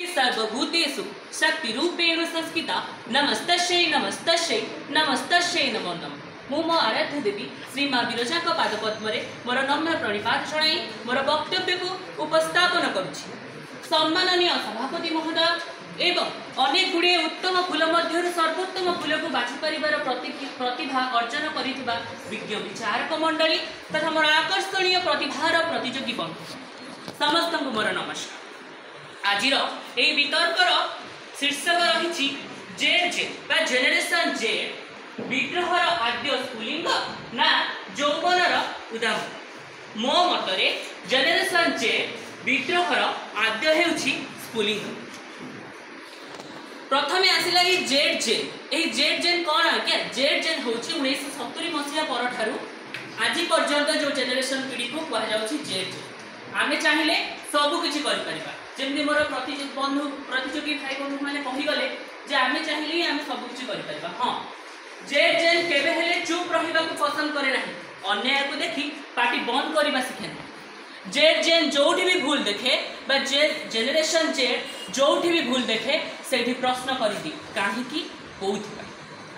सर्वभूतेषु शक्तिरूपेण संस्थिता, नमस्तस्यै नमस्तस्यै नमस्तस्यै नमो नमः। ମୁଁ ମୋ ଆରାଧ୍ୟ ଦେବୀ ଶ୍ରୀ ମା ବିରଜାଙ୍କ ପାଦପଦ୍ମରେ ମୋର ନମ୍ର ପ୍ରଣିପାତ ଜଣାଇ ମୋର ବକ୍ତବ୍ୟକୁ ଉପସ୍ଥାପନ କରୁଛି। ସମ୍ମାନନୀୟ ସଭାପତି ମହୋଦୟ ଏବଂ ଅନେକ ଗୁଡ଼ିଏ ଉତ୍ତମ ଫୁଲ ମଧ୍ୟରୁ ସର୍ବୋତ୍ତମ ଫୁଲକୁ ବାଛିପାରିବାର ପ୍ରତିଭା ଅର୍ଜନ କରିଥିବା ବିଜ୍ଞ ବିଚାରକ ମଣ୍ଡଳୀ ତଥା ମୋର ଆକର୍ଷଣୀୟ ପ୍ରତିଭାର ପ୍ରତିଯୋଗୀ ବନ୍ଧୁ, ସମସ୍ତଙ୍କୁ ମୋର ନମସ୍କାର। ଆଜିର ଏହି ବିତର୍କର ଶୀର୍ଷକ ରହିଛି ଜେଡ୍ ଜେନ୍ ବା ଜେନେରେସନ୍ ଜେଡ୍ ବିଦ୍ରୋହର ଆଦ୍ୟ ସ୍ଫୁଲିଙ୍ଗ ନା ଯୌବନର ଉଦାମ। ମୋ ମତରେ ଜେନେରେସନ୍ ଜେଡ୍ ବିଦ୍ରୋହର ଆଦ୍ୟ ହେଉଛି ସ୍ଫୁଲିଙ୍ଗ। ପ୍ରଥମେ ଆସିଲା ଏଇ ଜେଡ୍ ଜେନ୍। ଏହି ଜେଡ୍ ଜେନ୍ କ'ଣ ଆଜ୍ଞା? ଜେଡ୍ ଜେନ୍ ହେଉଛି 1970 ମସିହା ପରଠାରୁ ଆଜି ପର୍ଯ୍ୟନ୍ତ ଯେଉଁ ଜେନେରେସନ୍ ପିଢ଼ିକୁ କୁହାଯାଉଛି ଜେଡ୍ ଜେନ୍। ଆମେ ଚାହିଁଲେ ସବୁ କିଛି କରିପାରିବା। ଯେମିତି ମୋର ବନ୍ଧୁ ପ୍ରତିଯୋଗୀ ଭାଇ ବନ୍ଧୁମାନେ କହିଗଲେ ଯେ ଆମେ ଚାହିଁଲେ ହିଁ ଆମେ ସବୁ କିଛି କରିପାରିବା। ହଁ, ଜେଡ୍ ଜେନ୍ କେବେ ହେଲେ ଚୁପ୍ ରହିବାକୁ ପସନ୍ଦ କରେ ନାହିଁ। ଅନ୍ୟାୟକୁ ଦେଖି ପାଟି ବନ୍ଦ କରିବା ଶିଖେ ନାହିଁ। ଜେଡ୍ ଜେନ୍ ଯୋଉଠି ବି ଭୁଲ ଦେଖେ ବା ଜେନେରେସନ୍ ଜେଡ୍ ଯୋଉଠି ବି ଭୁଲ ଦେଖେ, ସେଇଠି ପ୍ରଶ୍ନ କରିଦିଏ, କାହିଁକି, କୋଉଥିପାଇଁ?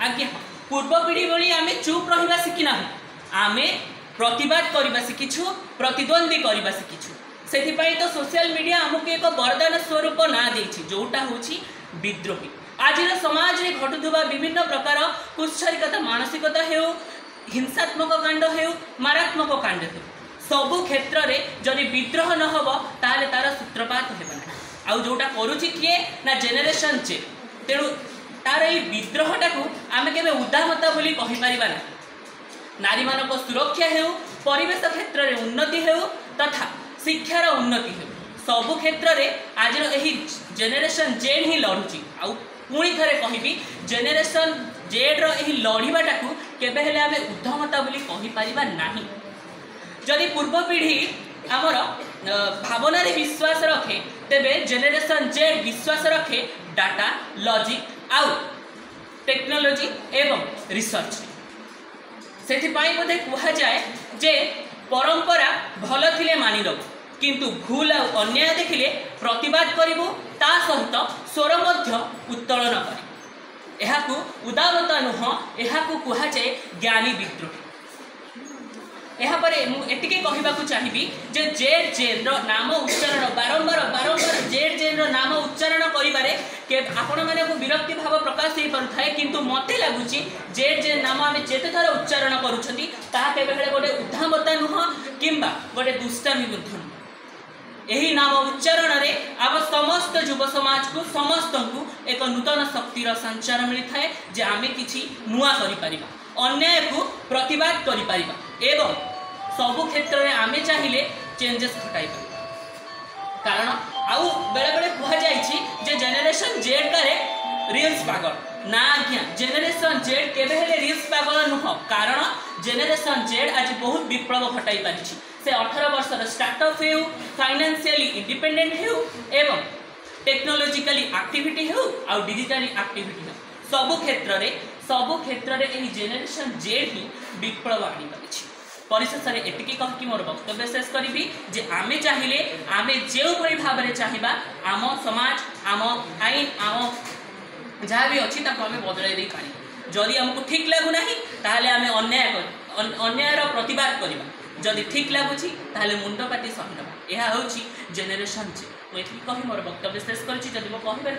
ଆଜ୍ଞା ହଁ, ପୂର୍ବ ପିଢ଼ି ଭଳି ଆମେ ଚୁପ୍ ରହିବା ଶିଖିନାହୁଁ। ଆମେ ପ୍ରତିବାଦ କରିବା ଶିଖିଛୁ, ପ୍ରତିଦ୍ୱନ୍ଦ୍ୱୀ କରିବା ଶିଖିଛୁ। ସେଥିପାଇଁ ତ ସୋସିଆଲ ମିଡ଼ିଆ ଆମକୁ ଏକ ବରଦାନ ସ୍ୱରୂପ ନାଁ ଦେଇଛି, ଯୋଉଟା ହେଉଛି ବିଦ୍ରୋହୀ। ଆଜିର ସମାଜରେ ଘଟୁଥିବା ବିଭିନ୍ନ ପ୍ରକାର କୁତ୍ସରିକତା ମାନସିକତା ହେଉ, ହିଂସାତ୍ମକ କାଣ୍ଡ ହେଉ, ମାରାତ୍ମକ କାଣ୍ଡ ହେଉ, ସବୁ କ୍ଷେତ୍ରରେ ଯଦି ବିଦ୍ରୋହ ନ ହେବ, ତାହେଲେ ତାର ସୂତ୍ରପାତ ହେବ ନାହିଁ। ଆଉ ଯୋଉଟା କରୁଛି କିଏ ନା ଜେନେରେସନ୍ ଜେଡ୍। ତେଣୁ ତାର ଏଇ ବିଦ୍ରୋହଟାକୁ ଆମେ କେବେ ଉଦାମତା ବୋଲି କହିପାରିବା ନାହିଁ। ନାରୀମାନଙ୍କ ସୁରକ୍ଷା ହେଉ, ପରିବେଶ କ୍ଷେତ୍ରରେ ଉନ୍ନତି ହେଉ ତଥା ଶିକ୍ଷାର ଉନ୍ନତି ହେଉ, ସବୁ କ୍ଷେତ୍ରରେ ଆଜିର ଏହି ଜେନେରେସନ୍ ଜେଡ୍ ହିଁ ଲଢ଼ୁଛି। ଆଉ ପୁଣି ଥରେ କହିବି, ଜେନେରେସନ୍ ଜେଡ୍ର ଏହି ଲଢ଼ିବାଟାକୁ କେବେ ହେଲେ ଆମେ ଉଦ୍ଧମତା ବୋଲି କହିପାରିବା ନାହିଁ। ଯଦି ପୂର୍ବ ପିଢ଼ି ଆମର ଭାବନାରେ ବିଶ୍ୱାସ ରଖେ, ତେବେ ଜେନେରେସନ୍ ଜେଡ୍ ବିଶ୍ୱାସ ରଖେ ଡାଟା, ଲଜିକ୍ ଆଉ ଟେକ୍ନୋଲୋଜି ଏବଂ ରିସର୍ଚ୍ଚ। ସେଥିପାଇଁ ବୋଧେ କୁହାଯାଏ ଯେ ପରମ୍ପରା ଭଲ ଥିଲେ ମାନିଦେବୁ, କିନ୍ତୁ ଭୁଲ ଆଉ ଅନ୍ୟାୟ ଦେଖିଲେ ପ୍ରତିବାଦ କରିବୁ, ତା ସହିତ ସ୍ୱର ମଧ୍ୟ ଉତ୍ତୋଳନ କରିବୁ। ଏହାକୁ ଉଦାରତା ନୁହଁ, ଏହାକୁ କୁହାଯାଏ ଜ୍ଞାନୀ ବିଦ୍ରୋହୀ। ଏହାପରେ ମୁଁ ଏତିକି କହିବାକୁ ଚାହିଁବି ଯେ ଜେଡ୍ ଜେନ୍ର ନାମ ଉଚ୍ଚାରଣ ବାରମ୍ବାର ବାରମ୍ବାର ଜେଡ୍ ଜେନ୍ର ନାମ ଉଚ୍ଚାରଣ କରିବାରେ ଆପଣମାନଙ୍କୁ ବିରକ୍ତି ଭାବ ପ୍ରକାଶ ହେଇପାରୁଥାଏ, କିନ୍ତୁ ମୋତେ ଲାଗୁଛି ଜେଡ୍ ଜେନ୍ ନାମ ଆମେ ଯେତେ ଥର ଉଚ୍ଚାରଣ କରୁଛନ୍ତି, ତାହା କେବେ ହେଲେ ଗୋଟେ ଉଦ୍ଧାମତା ନୁହଁ କିମ୍ବା ଗୋଟେ ଦୁଷ୍ଟାମି ମଧ୍ୟ ନୁହଁ। ଏହି ନାମ ଉଚ୍ଚାରଣରେ ଆମ ସମସ୍ତ ଯୁବ ସମାଜକୁ, ସମସ୍ତଙ୍କୁ ଏକ ନୂତନ ଶକ୍ତିର ସଞ୍ଚାର ମିଳିଥାଏ ଯେ ଆମେ କିଛି ନୂଆ କରିପାରିବା, ଅନ୍ୟାୟକୁ ପ୍ରତିବାଦ କରିପାରିବା ଏବଂ ସବୁ କ୍ଷେତ୍ରରେ ଆମେ ଚାହିଁଲେ ଚେଞ୍ଜେସ୍ ଘଟାଇ ପାରିବା। କାରଣ ଆଉ ବେଳେବେଳେ କୁହାଯାଇଛି ଯେ ଜେନେରେସନ୍ ଜେଡ୍ କାରେ ରିଲ୍ସ ପାଗଳ। ନା ଆଜ୍ଞା, ଜେନେରେସନ୍ ଜେଡ୍ କେବେ ହେଲେ ରିଲ୍ସ ପାଗଳ ନୁହଁ। କାରଣ ଜେନେରେସନ୍ ଜେଡ୍ ଆଜି ବହୁତ ବିପ୍ଳବ ଘଟାଇ ପାରିଛି। ସେ 18 ବର୍ଷର ଷ୍ଟାର୍ଟଅପ୍ ହେଉ, ଫାଇନାନ୍ସିଆଲି ଇଣ୍ଡିପେଣ୍ଡେଣ୍ଟ ହେଉ ଏବଂ ଟେକ୍ନୋଲୋଜିକାଲି ଆକ୍ଟିଭିଟି ହେଉ ଆଉ ଡିଜିଟାଲି ଆକ୍ଟିଭିଟି ହେଉ, ସବୁ କ୍ଷେତ୍ରରେ ଏହି ଜେନେରେସନ୍ ଜେଡ୍ ହିଁ ବିପ୍ଳବ ଆଣିପାରିଛି। ପରିଶେଷରେ ଏତିକି କହିକି ମୋର ବକ୍ତବ୍ୟ ଶେଷ କରିବି ଯେ ଆମେ ଚାହିଁଲେ, ଆମେ ଯେଉଁଭଳି ଭାବରେ ଚାହିଁବା, ଆମ ସମାଜ, ଆମ ଆଇନ, ଆମ ଯାହା ବି ଅଛି, ତାକୁ ଆମେ ବଦଳାଇ ଦେଇପାରିବା। ଯଦି ଆମକୁ ଠିକ୍ ଲାଗୁନାହିଁ, ତାହେଲେ ଆମେ ଅନ୍ୟାୟର ପ୍ରତିବାଦ କରିବା। ଯଦି ଠିକ୍ ଲାଗୁଛି, ତାହେଲେ ମୁଣ୍ଡପାତି ସହି ନେବା। ଏହା ହେଉଛି ଜେନେରେସନ୍ ଜେଡ୍। ମୁଁ ଏତିକି କହି ମୋର ବକ୍ତବ୍ୟ ଶେଷ କରୁଛି। ଯଦି ମୋ କହିବାରେ